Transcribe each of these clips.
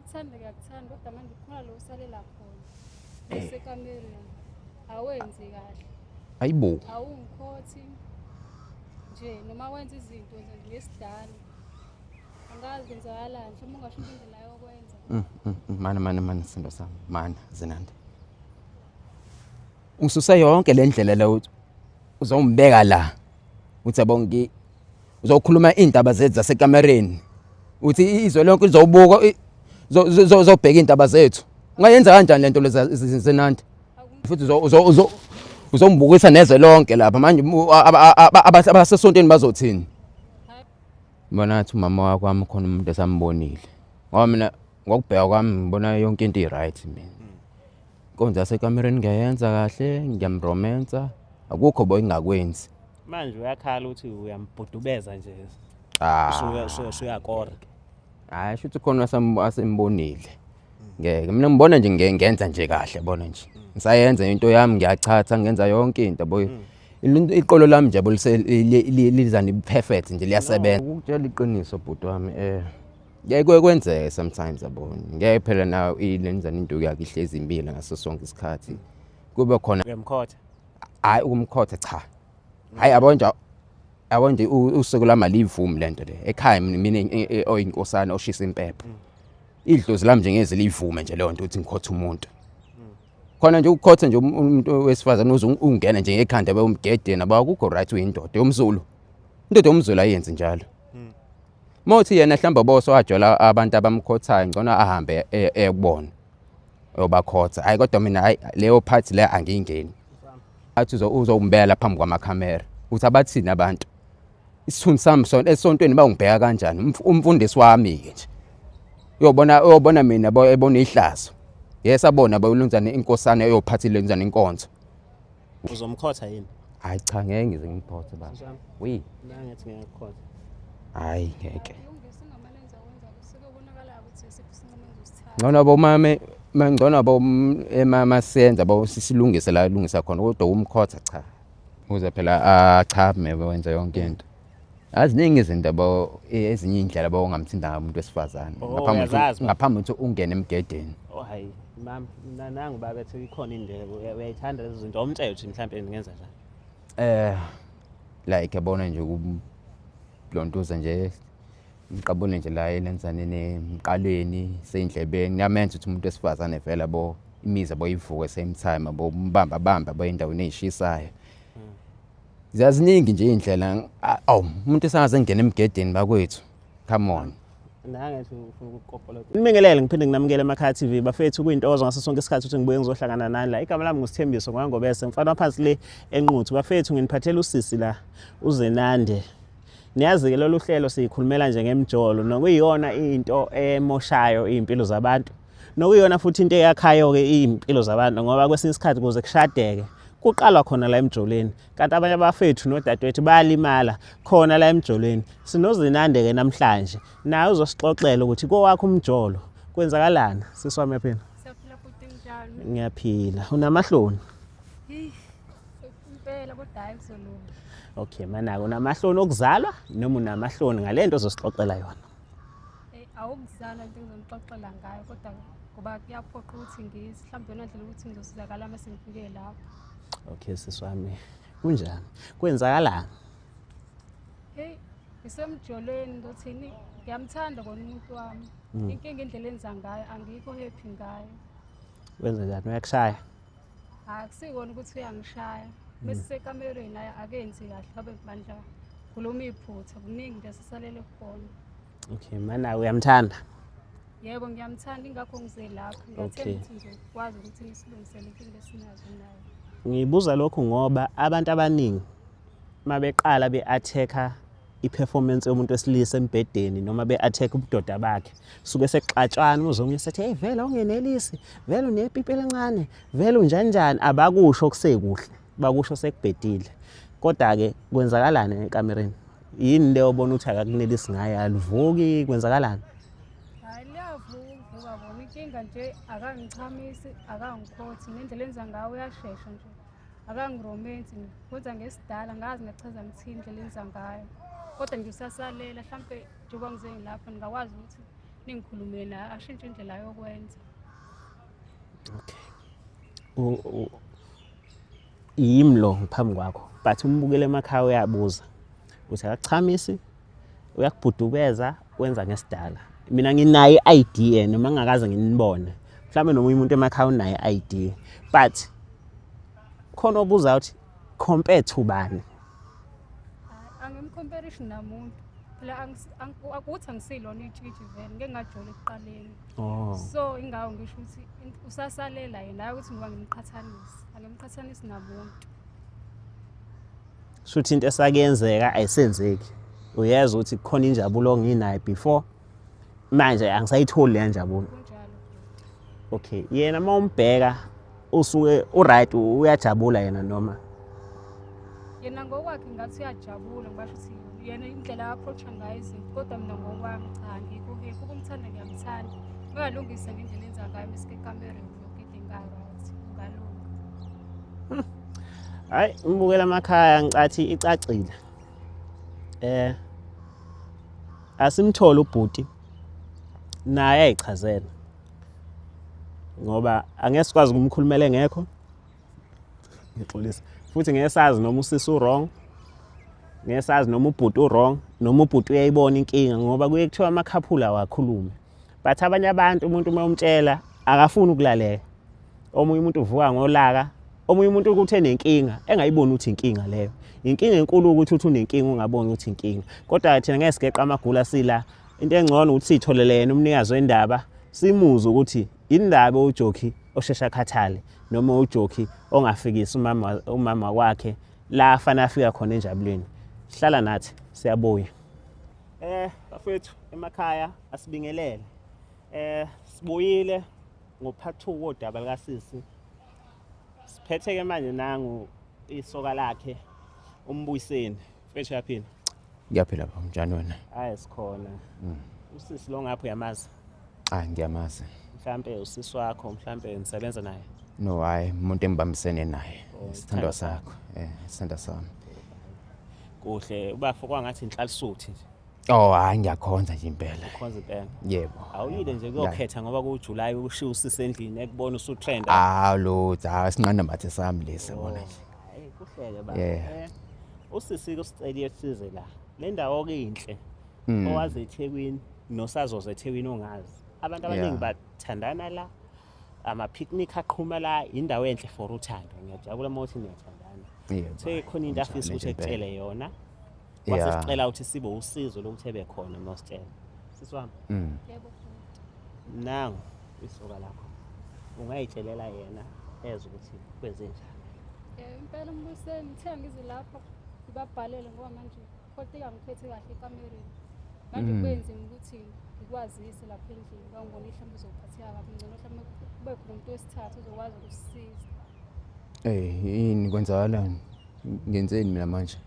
Ukuthanda ngiyakuthanda, kodwa manje kukhona lo usalela khona. Usekamereni. Awenzi kahle. Hayibo. Awungikhothi nje noma wenza izinto wenza ngesidala. Angazi kwenzakalani, mhlawumbe ungashintsha indlela yokwenza. Mana mana mana sindo sami. Mana Zenande. Ungisuse yonke le ndlela le uthi uzongibeka la. Uthi yabo ngi uzokhuluma iy'ndaba zethu zasekamereni. Uthi izwe lonke lizobuka zobheka iy'ndaba zethu. Ungayenza kanjani lento leza Zenande? Futhi uzombukisa nezwe lonke lapha manje abasesontweni bazothini? Ngibona ngathi umama wakho wami khona umuntu esambonile. Ngoba mina ngokubheka kwami ngibona yonke into i-right mina. Inkonzo yasekamereni ngiyayenza kahle, ngiyamromensa. Akukho bo engingakwenzi. Manje uyakhala ukuthi uyambhudubeza nje. Ah. Usuyakora. Hayi shuthi khona asembonile. Ngeke mina ngibona nje ngenza nje kahle bona nje. Ngisayenza into yami ngiyachatha ngenza yonke into boy. Iqolo lami nje yabo liza ni perfect nje liyasebenza. Ukutshela iqiniso bhuti wami ngeke kwenzeke sometimes yabo. Ngeke phela nayo ilenzana into yakhe ihlezi impilo ngaso sonke isikhathi. Kube khona uyamkhotha. Hayi ukumkhotha cha. Hayi yabo nje yabo nje usuku lami alivumi lento le. Ekhaya mina oyinkosana oshisa impepho. Idlozi lami nje ngeze livume nje leyo nto ukuthi ngikhothe umuntu. Khona nje ukukhotha nje umuntu wesifazane uze ungene nje ngekhanda bewumgedeni abakukho right uyindoda yomZulu. Indoda yomZulu ayenzi njalo. Mothi yena mhlawumbe boso wajola abantu abamkhothayo ngcono ahambe eyokubona. Uyobakhotha. Hayi kodwa mina hayi leyo part le angiyingeni. Athi uzombela phambi kwamakhamera. Uthi abathini abantu? Isithunzi sami sona esontweni bawungibheka kanjani? Umfundisi wami ke nje. Uyobona mina ebona ihlazo. Yes abona bayolunzana inkosana eyophatha ilenzana inkonzo. Uzomkhotha yini? Hayi cha ngeke ngize ngimkhothe baba. Wi. Nangithi ngiyakukhotha. Hayi ngeke. Ngcono bo mame ngcono bo emama senza bo sisilungise la lungisa khona kodwa umkhotha cha. Uze phela achame wenza yonke into. Aziningi izinto bo ezinye indlela bo ongamthinta ngayo umuntu wesifazane ngaphambi ukuthi ungene emgedeni. Oh hayi mama nangu baba ethi ikhona indlela uyayithanda lezo zinto omtshela ukuthi mhlawumbe ngingenza njani. Like yabona nje ukulontuza nje ngiqabule nje la elenzaneni emqaleni seyindlebeni ngiyamenza ukuthi umuntu wesifazane vele bo imiza boyivuke same time bo umbamba bamba bo endaweni eyishisayo. Ziyaziningi nje indlela awu umuntu esangaze engene emgedeni bakwethu. Come on. Nangithi ufuna ukukopolola. Nibingelele ngiphinde nginamukele emakhaya TV bafethu kuyintokozo ngaso sonke isikhathi ukuthi ngibuye ngizohlangana nani la. Igama lami nguSithembiso ngwangobese mfana waphansi le eNquthu. Bafethu nginiphathela usisi la uZenande. Niyazi ke lolu hlelo siyikhulumela nje ngemjolo nokuyiyona into emoshayo izimpilo zabantu. Nokuyiyona futhi into eyakhayo ke izimpilo zabantu ngoba kwesinye isikhathi kuze kushadeke kuqalwa khona la emjolweni kanti abanye abafethu nodadewethu bayalimala khona la emjolweni. SinoZenande ke namhlanje naye uzosixoxela ukuthi kowakho umjolo kwenzakalani. Sisi wami uyaphila? Siyaphila futhi njani? Ngiyaphila. Unamahloni? Impela kodwa hayi kuzolunga. Okay, manako unamahloni okuzalwa noma unamahloni ngalento ozosixoxela yona? Awukuzalwa into engizonixoxela ngayo kodwa ngoba kuyaphoqa ukuthi ngize mhlawumbe yona ndlela ukuthi ngizosizakala uma sengifike lapho. Okay sisi wami, kunjani? Kwenzakalani? Hey, ngisemjolweni ngizothini? Ngiyamthanda kona umuntu wami. Inkinga indlela enza ngayo angikho happy ngayo. Wenza njani? Uyakushaya? Akusikona ukuthi uyangishaya. Bese sekamereni hayi akenzi kahle ngabe bandla khuluma iphutha kuningi nje sisalele kukona. Okay, mana uyamthanda? Yebo ngiyamthanda ingakho ngize lapha. Ngiyathemba ukuthi ngizokwazi ukuthi nisilungisele inkinga esinazo nayo. Ngibuza lokhu ngoba abantu abaningi mabeqala be-attack-a i-performance yomuntu wesilisa embhedeni noma be-attack ubudoda bakhe suke sekuxatshwana uzwe omunye sethi hey vele awungenelisi, vele unepipi elincane, vele unjani njani, abakusho kusekuhle, bakusho sekubhedile. Kodwa-ke kwenzakalani ekamereni? Yini le obona ukuthi akakunelisi ngayo, alivuki, kwenzakalani? Hayi liyavuka ukuvuka bona, inkinga nje akangichamisi, akangikhothi, nendlela enza ngayo uyashesha nje. Akangiromensi, kwenza ngesidala, ngazi ngachaza ngithini indlela enza ngayo. Kodwa nje usasalela, mhlampe njengoba ngize ngilapha ngingakwazi ukuthi Ningikhulumile naye ashintshe indlela yokwenza. Okay. Yimi lo ngiphambi kwakho but umbukele emakhaya uyabuza uthi akachamisi uyakubhudubeza wenza ngesidala mina nginayo i-idea noma ngingakaze nginibone mhlawumbe nomunye umuntu emakhaya unayo i-idea but khona obuza ukuthi compare to bani. Angimcomparishi namuntu phela akuthi angisilona itshitshi vele ngeke ngajola ekuqaleni. Oh. So ingawo ngisho ukuthi usasalela yena hayi ukuthi ngoba ngimqhathanisi angimqhathanisi namuntu. Shuthi into esakuyenzeka ayisenzeki. Uyezwa ukuthi kukhona injabulo onginayo before manje angisayitholi leya njabulo. Kunjalo. Okay, yena uma umbheka usuke uright uyajabula yena noma yena ngokwakhe ngathi uyajabula ngisho ukuthi yena indlela a-approach-a ngayo izinto kodwa mina ngokwami cha angikho happy ukumthanda ngiyamthanda uyalungisa ngendlela enza ngayo mesike ekamereni yonke into inga-right kungalunga. Hayi umbukela amakhaya ngicathi icacile. Asimthole ubhuti naye ayichazela ngoba angeke sikwazi ukumkhulumela engekho ngixolisa futhi ngeke sazi noma usisi u-wrong ngeke sazi noma ubhuti u-wrong noma ubhuti uyayibona inkinga ngoba kuye kuthiwa amakhaphula awakhulume but abanye abantu umuntu uma umtshela akafuni ukulalela omunye umuntu uvuka ngolaka omunye umuntu ukuthi enenkinga engayiboni ukuthi inkinga leyo inkinga enkulu ukuthi uthi unenkinga ungaboni ukuthi inkinga kodwa thina ngeke sigeqa amagula sila into engcono ukuthi siyitholele yena umnikazi wendaba simuze ukuthi indaba uJoki oshesha akhathale noma uJoki ongafikisi umama wakhe la afana afika khona enjabulweni. Hlala nathi siyabuya. Bafethu emakhaya asibingelele. Sibuyile ngo-part 2 wodaba likaSisi. Siphethe ke manje nangu isoka lakhe uMbuyiseni. Mfethu uyaphila? Ngiyaphila baba, njani wena? Hayi sikhona. Usisi lo ngapha uyamazi? Ah ngiyamazi. Mhlambe usisi wakho, mhlambe nisebenza naye? No hayi, umuntu engibambisene naye. Oh, Isithandwa isithandwa sakho. Isithandwa sami. Kuhle, ubafo kwangathi inhlalisuthi nje. Oh hayi ngiyakhonza nje impela. Ukhonza impela. Yebo. Awuyile nje kuyokhetha ngoba kuJuly ushiya usisi endlini ekubona usutrend. Ah lutho, hayi sinqanda mathe sami lesi yabona nje. Hayi kuhleke baba. Yeah. Usisi kusiceliye size la. Le ndawo ke inhle. Owazi eThekwini nosazoza eThekwini ongazi. Abantu abaningi bathandana la. Ama picnic aqhuma la, indawo enhle for uthando. Ngiyajabula uma uthi niyathandana. Yebo. Uthe khona into afisa ukuthi ekutshele yona. Wase sicela ukuthi sibe usizo lokuthi ebe khona uma usitshela. Sisi wami. Yebo bhuti. Nangu isoka lakho. Ungayitshelela yena ezwe ukuthi kwenze njani. Impela uMbuyiseni ngithe ngize lapho ngibabhalele ngoba manje kodwa angiphethe kahle ekamereni. Manje kube nzima ukuthi ngikwazise lapha endlini ngoba ngibona mhlawumbe uzophatheka kabi ngcono mhlawumbe kube khona umuntu wesithathu ozokwazi ukusisiza. Yini kwenzakalani? Ngenzeni mina manje?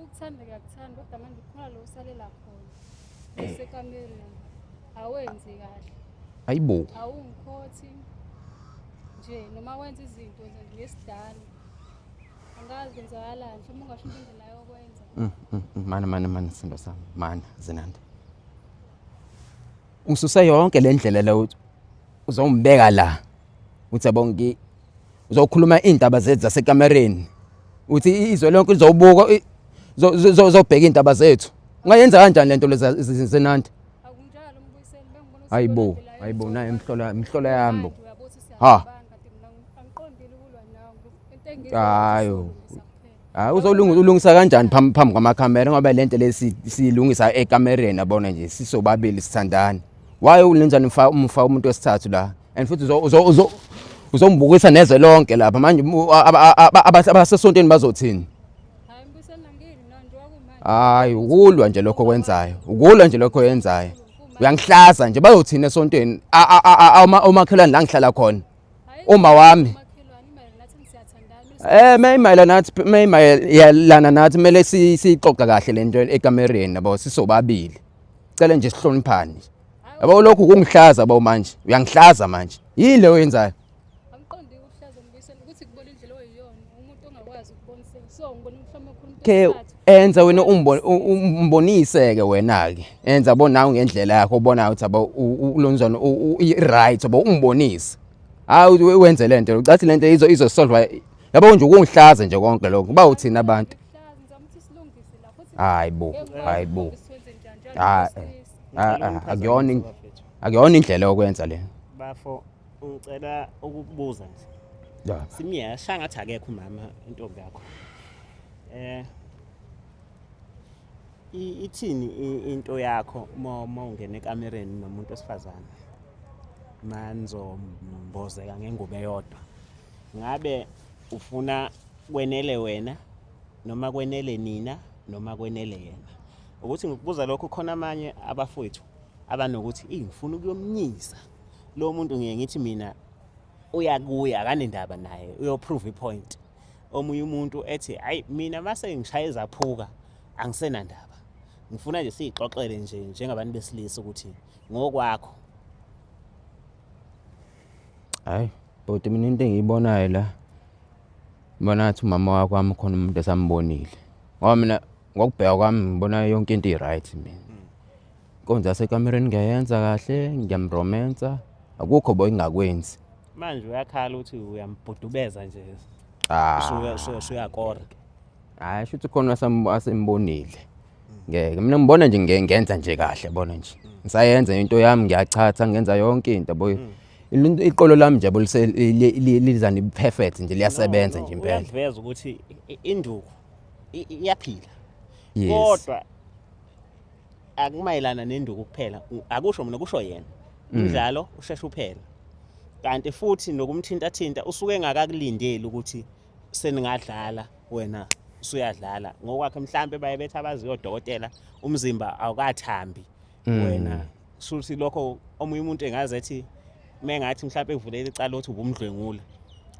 Ukuthanda ngiyakuthanda kodwa manje kukhona lo usalela khona. Usekamereni. Awenzi kahle. Ayibo. Awungikhothi nje noma wenza izinto wenza ngesidala. Angazi kwenzakalani mhlawumbe ungashintsha indlela yokwenza. Mana mana mana sithando sami. Mana Zenande. Ungisuse yonke le ndlela la uzongibeka la. Uthi yabo uzokhuluma iy'ndaba zethu zasekamereni. Uthi izwe lonke lizobuka zobheka iy'ndaba zethu. Ungayenza kanjani lento leza Zenande? Akunjalo Mbuyiseni bengibona ukuthi Hayibo, indlela hayibo yokwenza naye manje. imhlola yami bo. Manje uyabo ukuthi Ha. siyabanga kanti mina angiqondile ukulwa nawe. Into Hayi. engiyizwa kuphela. Hayi uzolungisa ulungisa kanjani phambi kwamakhamera ngoba lento lesi siyilungisa ekamereni yabona nje sisobabili sithandana. Why ulenzani umfa umuntu wesithathu la? And futhi uzombukisa nezwe lonke lapha manje abasesontweni bazothini? Hayi Mbuyiseni angili no nje wakumanje. Hayi ukulwa nje lokho okwenzayo. Ukulwa nje lokho oyenzayo. Uyangihlaza nje bazothini esontweni? Omakhelwane la ngihlala khona. Uma wami. Mayimayelana nathi mayimayelana nathi kumele siyixoxe kahle lento ekamereni yabo sisobabili. Cela nje sihloniphane. Yabo lokhu kungihlaza yabo manje. Uyangihlaza manje. Yini le oyenzayo? Angiqondi ukuhlaza Mbuyiseni ukuthi kubona indlela oyiyona umuntu ongakwazi ukubonisela. So ngibona mhlawumbe khona umuntu Okay. wesithathu. Enza wena umbonise-ke wena-ke enza bo nawe ngendlela yakho obonayo ukuthi abo ulonzwana i-right yabo ungibonise. Hayi wenze le nto ucathi le nto izosolva yabo nje ukungihlaza nje konke lokho kuba uthina abantu. Hayi bo, hayi bo. Hayi akuyona akuyona indlela yokwenza le. Bafo ngicela ukukubuza nje. Ya. Simiyasha shangathi akekho umama intombi yakho. Eh ithini into yakho uma ungena ekamereni nomuntu wesifazane manizombozeka ngengubo eyodwa ngabe ufuna kwenele wena noma kwenele nina noma kwenele yena ukuthi ngikubuza lokho khona amanye abafowethu abanokuthi eyi ngifuna ukuyomnyisa lo muntu ngiye ngithi mina uyakuya akanendaba naye uyoprove ipoint omunye umuntu ethi hayi mina mase ngishaye zaphuka angisenandaba ngifuna nje siyixoxele nje njengabantu besilisa ukuthi ngokwakho. Hayi bhuti mina into engiyibonayo la ngibona ngathi umama wakho wami khona umuntu esambonile ngoba mina ngokubheka kwami ngibona yonke into i-right mina. Inkonzo yasekamereni ngiyayenza kahle ngiyamromensa akukho bo engingakwenzi. Manje uyakhala ukuthi uyambhudubeza nje Ah. usuyakora. Hayi shuthi khona asembonile. Ngeke mina ngibona nje ngenza nje kahle bona nje. Ngisayenza into yami ngiyachatha ngenza yonke into yabo. Iqolo lami nje yabo liza ni perfect nje liyasebenza nje impela. Uyaveza ukuthi induku iyaphila. Yes. Kodwa akumayelana nenduku kuphela akusho mina kusho yena. Umdlalo usheshe uphela. Kanti futhi nokumthinta thinta usuke engakakulindeli ukuthi seningadlala wena usuyadlala ngokwakhe mhlambe baye bethi abaziyo odokotela umzimba awukathambi wena suthi lokho omunye umuntu engaze ethi mengathi mhlambe kuvulela icala ukuthi ubumdlwengula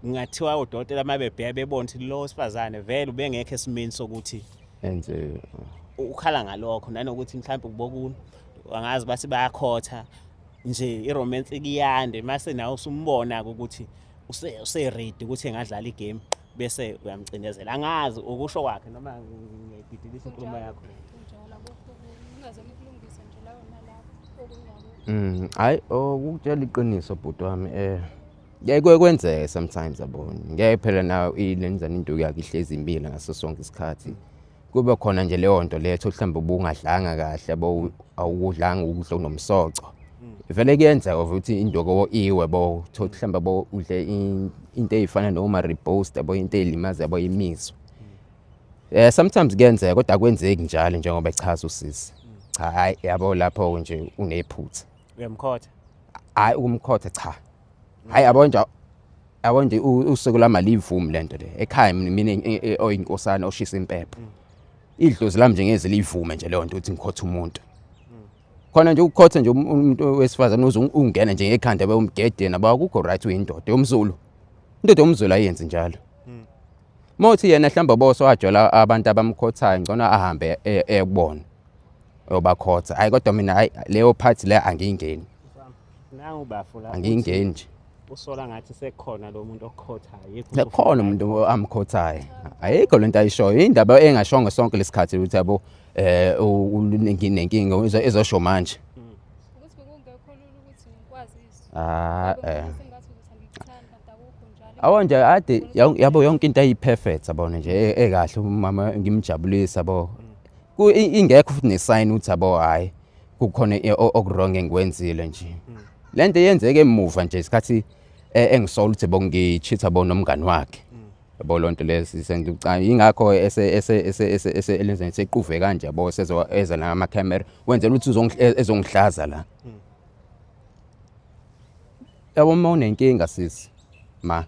kungathiwa odokotela uma bebheka bebona ukuthi lo wesifazane vele ubengekho esimeni sokuthi enze ukhala ngalokho nanokuthi mhlambe kubokuni angazi bathi bayakhotha nje iromance ikuyande mase nawe usumbona ukuthi use ready ukuthi engadlala igame bese uyamcindezela angazi ukusho kwakhe noma ngiyayibhidilisa inkulumo yakho. Kunjalo akukho ngingazama ukulungisa nje lawo nalapho okungakho. Hayi ukutshela iqiniso bhuti wami ngeke kwenzeke sometimes yabo. Ngeke phela nawe ilenzana induku yakhe ihlezi imile ngaso sonke isikhathi. Kube khona nje leyo nto leyo mhlawumbe ubungadlanga kahle yabo awukudlanga ukudla okunomsoco. Vele kuyenzeka ukuthi induku iwe bo thola mhlawumbe bo udle into ey'fana noma reboast yabo into ey'limaza yabo imizwa. Sometimes kuyenzeka kodwa akwenzeki njalo njengoba echaza usisi. Cha hayi yabo lapho nje unephutha. Uyamkhotha? Hayi ukumkhotha cha. Hayi yabo nje yabo nje usuku lami alivumi lento le. Ekhaya mina oyinkosana oshisa impepho. Idlozi lami nje ngeze livume nje leyo nto ukuthi ngikhothe umuntu. Khona nje ukukhotha nje umuntu wesifazane uze ungene nje ngekhanda bewumgedeni abakukho right uyindoda yomZulu. Indoda yomZulu ayenzi njalo. Mothi yena mhlawumbe boso wajola abantu abamkhothayo ngcono ahambe eyekubona obakhotha. Hayi kodwa mina hayi leyo part le angiyingeni. Nangu bafu la. Angiyingeni nje. Usola ngathi sekukhona lo muntu okukhothayo. Sekukhona umuntu amkhothayo. Ayikho lento ayishoyo. Indaba engashongo sonke lesikhathi ukuthi yabo unenkinga ezosho manje. Ukuthi bekungekho lula ukuthi ngikwazise. Ah Ngoba sengathi ukuthi angikuthandi kanti akukho njalo. Awu nje ade yabo yonke into ayi perfect yabona nje ekahle umama ngimjabulisa yabo. Ingekho futhi nesign ukuthi yabo hayi kukhona okurong engikwenzile nje. Lento yenzeke emuva nje isikhathi engisola ukuthi bo ngicheat bo nomngani wakhe. Yabo lonto lesi sengicayi ingakho ese ese ese ese ese elenzeni sequve kanje yabo sezo eza nama camera wenzela ukuthi ezongihlaza la. Yabo uma unenkinga sisi ma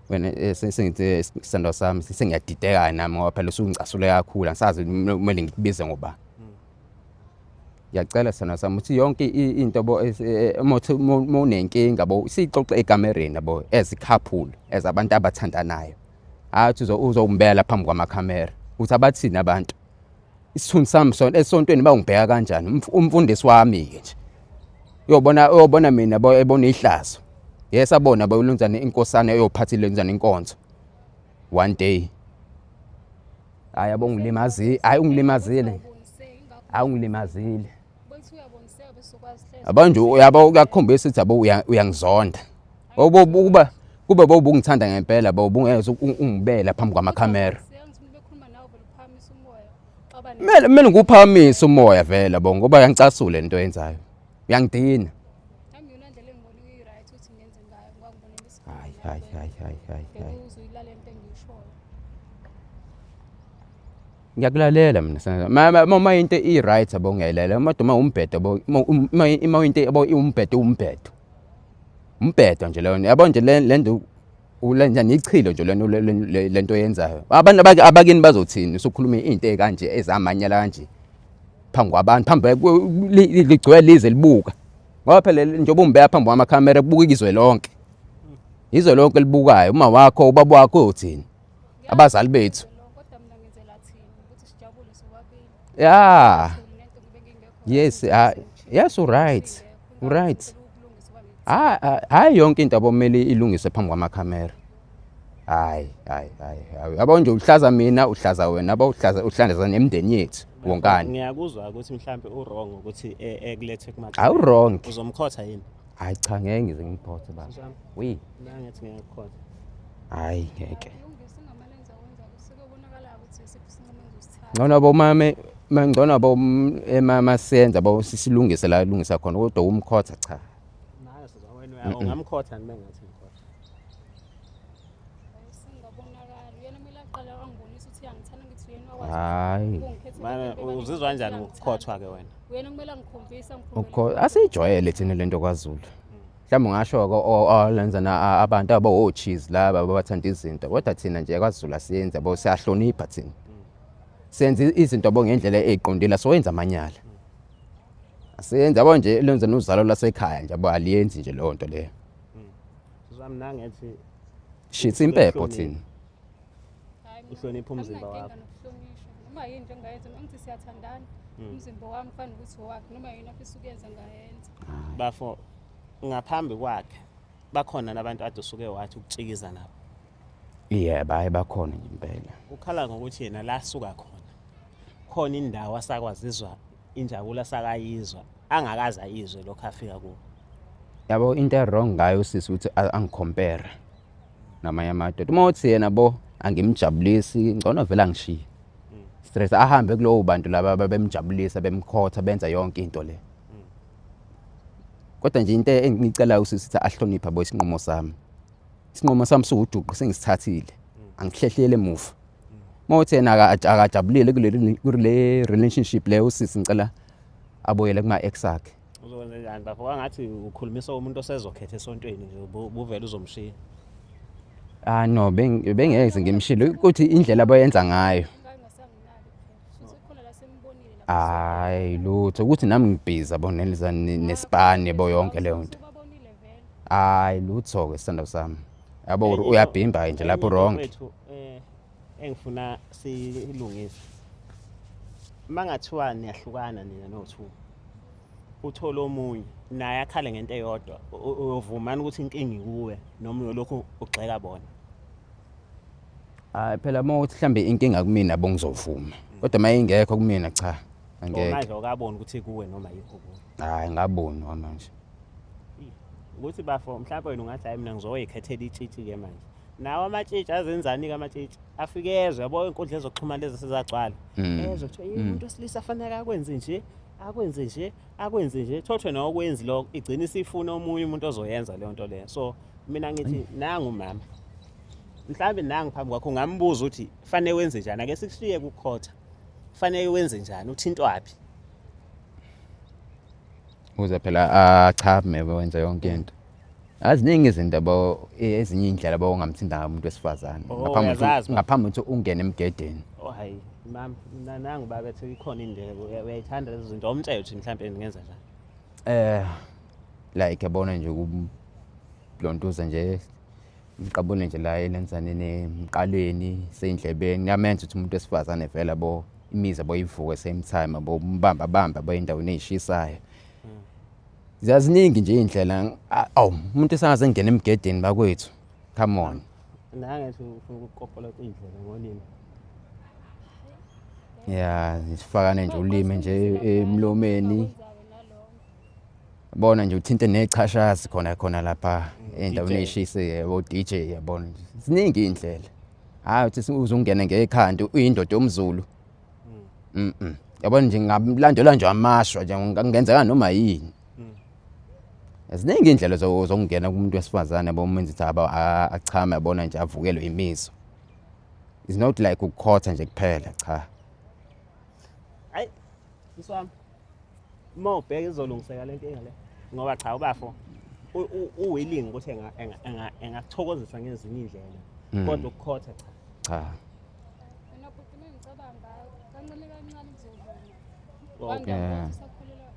wena sengithi isithando sami sengiyadideka nami ngoba phela usungicasule kakhulu angisazi kumele ngikubize ngoba. Ngiyacela sithando sami ukuthi yonke into bo uma unenkinga bo siyixoxe ekamereni yabo as a couple as abantu abathandanayo. Hayi ukuthi uzombela phambi kwamakhamera ukuthi abathini abantu. Isithunzi sami sona esontweni bangibheka kanjani umfundisi wami ke nje. Uyobona uyobona mina bo ebona ihlazo. Yes abona bo ulunzana inkosana eyophatha ilenzana inkonzo. One day. Hayi yabo ungilimazile, hayi ungilimazile. Hayi ungilimazile. Yabo nje uyabo uyakukhombisa ukuthi yabo uyangizonda. Ukuba kube bowubungithanda ngempela bowubungeke ungibela phambi kwamakhamera. Kumele kumele ngikuphakamise umoya vele bo ngoba uyangicasula lento oyenzayo. Uyangidina. Hayi hayi hayi hayi hayi hayi. Ngiyakulalela mina sana. Ma ma into i right yabo ngiyayilalela. Uma uma umbhedo yabo uma into yabo iwumbhedo umbhedo. Umbhedo nje leyo. Yabo nje le nto ulenjani ichilo nje lento lento oyenzayo. Abantu abakini bazothini usukhuluma into ekanje ezamanyala kanje phambi kwabantu phambi ligcwele lize libuka. Ngoba phela njengoba umbeka phambi kwamakhamera kubuka izwe lonke. Izwe lonke libukayo uma wakho ubaba wakho uyothini? Abazali bethu. Yeah. Yes, yes u right. U right. Hayi yonke into abomele ilungiswe phambi kwamakhamera. Hayi, hayi, hayi. Yabo nje uhlaza mina, uhlaza wena, yabo uhlaza uhlaza nemindeni yethu wonkana. Ngiyakuzwa ukuthi mhlambe u wrong ukuthi ekulethe kuma. Awu wrong. Uzomkhotha yini? Hayi cha ngeke ngize ngimphothe baba. Wi. Nangithi ngiyakukhotha. Hayi ngeke. Ngcono bo mame ngcono bo emama senza bo silungise la lungisa khona kodwa umkhotha cha. Naye sizwa wena ungamkhotha nime ngathi ngikhotha. Hayi. Manje uzizwa kanjani ngokukhothwa ke wena? Uyena kumele angikhombise angikhombise. Asiyijwayele thina lento kwaZulu. Mhlawumbe ungasho-ke lenza abantu abo-cheese laba abathanda izinto kodwa thina nje kwaZulu asiyenzi yabo siyahlonipha thina. Senza izinto yabo ngendlela eziqondile soyenza amanyala. Asiyenzi yabo nje lenza nozalo lasekhaya nje yabo aliyenzi nje leyo nto leyo. Sizami nangethi Shitha impepho thina. Uhlonipha umzimba wakho. Noma yini nje engayenza noma ngithi siyathandana umzimba wami kufanele ukuthi owakhe noma yini afisa ukuyenza ngayenza. Bafo ngaphambi kwakhe bakhona nabantu ade usuke wathi ukutshikiza nabo. Yebo, hayi bakhona nje impela. Ukhala ngokuthi yena la suka khona khona indawo asakwazizwa injabulo asakayizwa angakaze ayizwe lokho afika kuwo. Yabo into e-wrong ngayo usisi ukuthi angicompare namanye amadoda. Uma uthi yena bo angimjabulisi ngcono vele angishiye. Stress ahambe kulowo bantu laba babemjabulisa bemkhotha benza yonke into le. Kodwa nje into engicela usisi ukuthi ahloniphe bo isinqumo sami. Isinqumo sami siwujuqu sengisithathile. Angihlehlele emuva. Uma uthi yena akajabulile kule relationship leyo usisi ngicela abuyele kuma ex akhe. Uzokwenza njani bafo? Kwangathi ukhulumisa umuntu osezokhetha esontweni nje ubuvele uzomshiya. Ah no bengeke ngimshilo ukuthi indlela abayenza ngayo. Hayi lutho ukuthi nami ngibhizi yabo nesipani yabo yonke leyo nto. Hayi lutho ke sithando sami. Yabo uyabhimba nje lapho wrong. Eh engifuna silungise. Mangathiwa niyahlukana nina no-two uthole omunye naye akhale ngento eyodwa uyovumani ukuthi inkinga ikuwe noma uyolokhu ugxeka bona? Hayi phela uma uthi mhlambe inkinga kumina bongizovuma. Kodwa uma ingekho kumina cha angeke. Manje awukaboni ukuthi kuwe noma yikho kuwe. Hayi ngaboni manje. Ukuthi bafo mhlawumbe wena ungathi hayi mina ngizoyikhethela itshitshi ke manje. Nawo amatshitshi azenzani ke amatshitshi? Afike ezwe yabo inkundla ezoxhumana lezi sezagcwala. Ezwe kuthiwa umuntu wesilisa fanele akwenze nje, akwenze nje, akwenze nje. Thothwe nawo kwenzi lokho igcina isifuna omunye umuntu ozoyenza leyo nto leyo. So mina ngithi nangu mama. Mhlawumbe nangu phambi kwakho ungambuza ukuthi fanele wenze njani, ake sikushiye kukhotha. Fanele wenze njani, uthintwaphi? Uze phela achame wenze yonke into. Aziningi izinto abo ezinye indlela abo ongamthinta ngayo umuntu wesifazane ngaphambi ngaphambi ukuthi ungene emgedeni. Oh hayi mama nangu baba ethi ikhona indlela uyayithanda lezo zinto omtshela ukuthi mhlawumbe ngingenza njani. Eh like yabona nje ukulontuza nje ngiqabule nje la elenzaneni emqaleni seyindlebeni yamenza ukuthi umuntu wesifazane vele abo imizi boyivuke same time abo umbamba bamba boyindaweni eyishisayo. Ziyaziningi nje indlela awu umuntu esangaze ngene emgedeni bakwethu. Come on. Nangethi ufuna ukukopolola indlela ngolimi. Ya, sifakane nje ulimi nje emlomeni. Yabona nje uthinte nechashazi khona khona lapha endaweni DJ. eshise yabo DJ yabona nje. Ziningi indlela. Hayi uthi uzungena ngekhanda uyindoda yomZulu. Mhm. Yabona nje ngalandelwa nje amashwa nje kungenzeka noma yini. Ziningi indlela zokungena kumuntu wesifazane yabo umenza ukuthi achame yabona nje avukelwe imizwa. It's not like ukukhotha nje kuphela cha. Hayi, sisi wami. Uma ubheka izolungiseka le nkinga le. Ngoba cha ubafo u-willing ukuthi engakuthokozisa ngezinye iy'ndlela. Kodwa ukukhotha cha. Cha. Mina bhuti uma ngicabanga ngayo kancane kancane kuzolunga. Okay. Yeah. Usakholelwa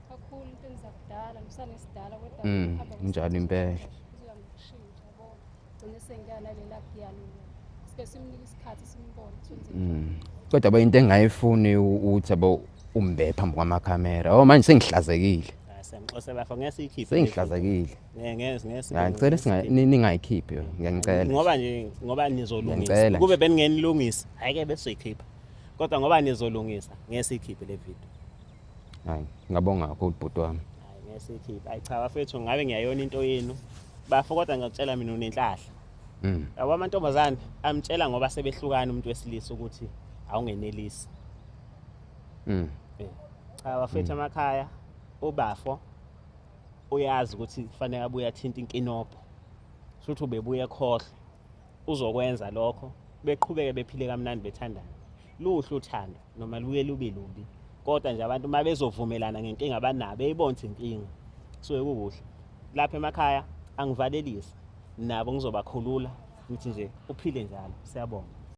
kakhulu entweni zakudala ngisanesidala kodwa ukuhamba Kunjalo kwesikhathi impela. kuzoya ngokushintsha yabo. Gcine sengiya nalela giya lelo. Sike simnike isikhathi simbone ukuthi wenzeni. Kodwa ba into engayifuni ukuthi yabo umbe phambi kwamakhamera. Oh manje sengihlazekile. Hayi, siyamxosa bafo ngeke siyikhiphe. Sengihlazekile. Ngeke ngeke. Ya ngicela ningayikhiphi yona. Ngiyanicela. Ngoba nje ngoba nizolungisa. Ngiyacela Kube nje. beningenilungisa, hayi ke besizoyikhipha. Kodwa ngoba nizolungisa, ngeke siyikhiphe le video. Hayi ngabonga kakhulu bhuti wami. Hayi ngeke siyikhiphe. Hayi cha bafethu ngabe ngiyayona into yenu. Bafo kodwa ngiyakutshela mina unenhlahla. Yabo amantombazane amtshela ngoba sebehlukana umuntu wesilisa ukuthi awungenelisi. Cha bafethu amakhaya ubafo uyazi ukuthi kufanele abuye athinte inkinobho. Shuthi ubebuye ekhohlwa. Uzokwenza lokho beqhubeke bephile kamnandi bethandana. Luhle uthando noma luye lube lubi. Kodwa nje abantu uma bezovumelana ngenkinga abanayo beyibona ukuthi inkinga kusuke kukuhle. Lapha emakhaya angivalelisi nabo ngizobakhulula ngithi nje uphile njalo. Siyabonga.